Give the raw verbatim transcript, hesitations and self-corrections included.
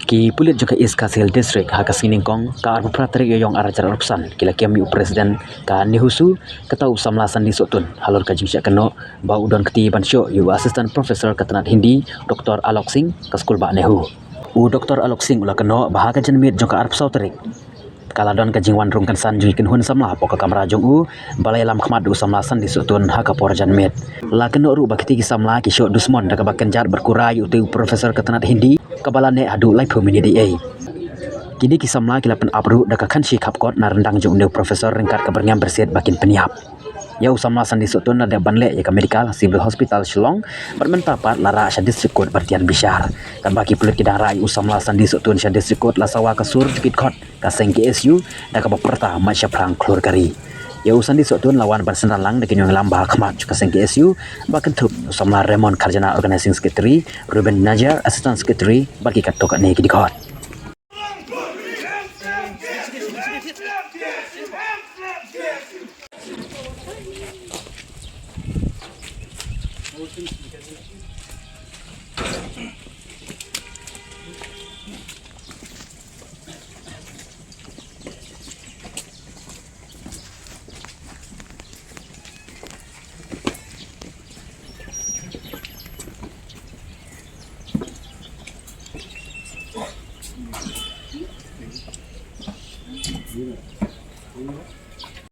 Ki pulit jong ka East Khasi Hills District ha ka sngi nyngkong ka arphew phra tarik Ïaïong arhajar arphew san ki la kem ïa u president ka NEHUSU, kata u samla Sandi Sohtun, halor ka jingshah kynnoh ba u don kti ban shoh ïa u assistant professor ka tnat Hindi, Dr Alok Singh, ka skul bah NEHU. U Dr Alok Singh u la kynnoh ba ha ka janmiet jong ka arphew saw tarik ka la don ka jingwan rung kynsan jong ki kynhun samla hapoh ka kamra jong u, ba la ïalam khmat da u samla Sandi Sohtun ha ka por janmiet. La kynnoh ruh ba kitei ki samla ki shoh dusmon da kaba kynjat bad kura ïa utei u professor ka tnat Hindi, kaba la neh haduh laiphew minit eiei. Kine ki samla ki la pynap ruh da ka khanshi khapkot na ryndang jong une u professor ryngkat ka byrngem byrsiet ba kin pynïap. Ïa u samla Sandi Sohtun la dep ban leh ïa ka medical Civil Hospital Shillong, bad mynta pat la rah sha District Court ban tian bishar. Katba ki pulit ki dang rah ïa u samla Sandi Sohtun sha District Court, la sawa ka sur jukit khot ka seng KSU da kaba pyrta mait shaphrang khlur ka ri. Ïa u Sandi Sohtun la wan ban synran lang da ki nongïalam ba ha khmat jong ka seng KSU, ba kynthup u samla Raymond Kharjana, Organizing Secretary, Ruben Najiar, Assistant Secretary, bad ki katto katne ki dkhot.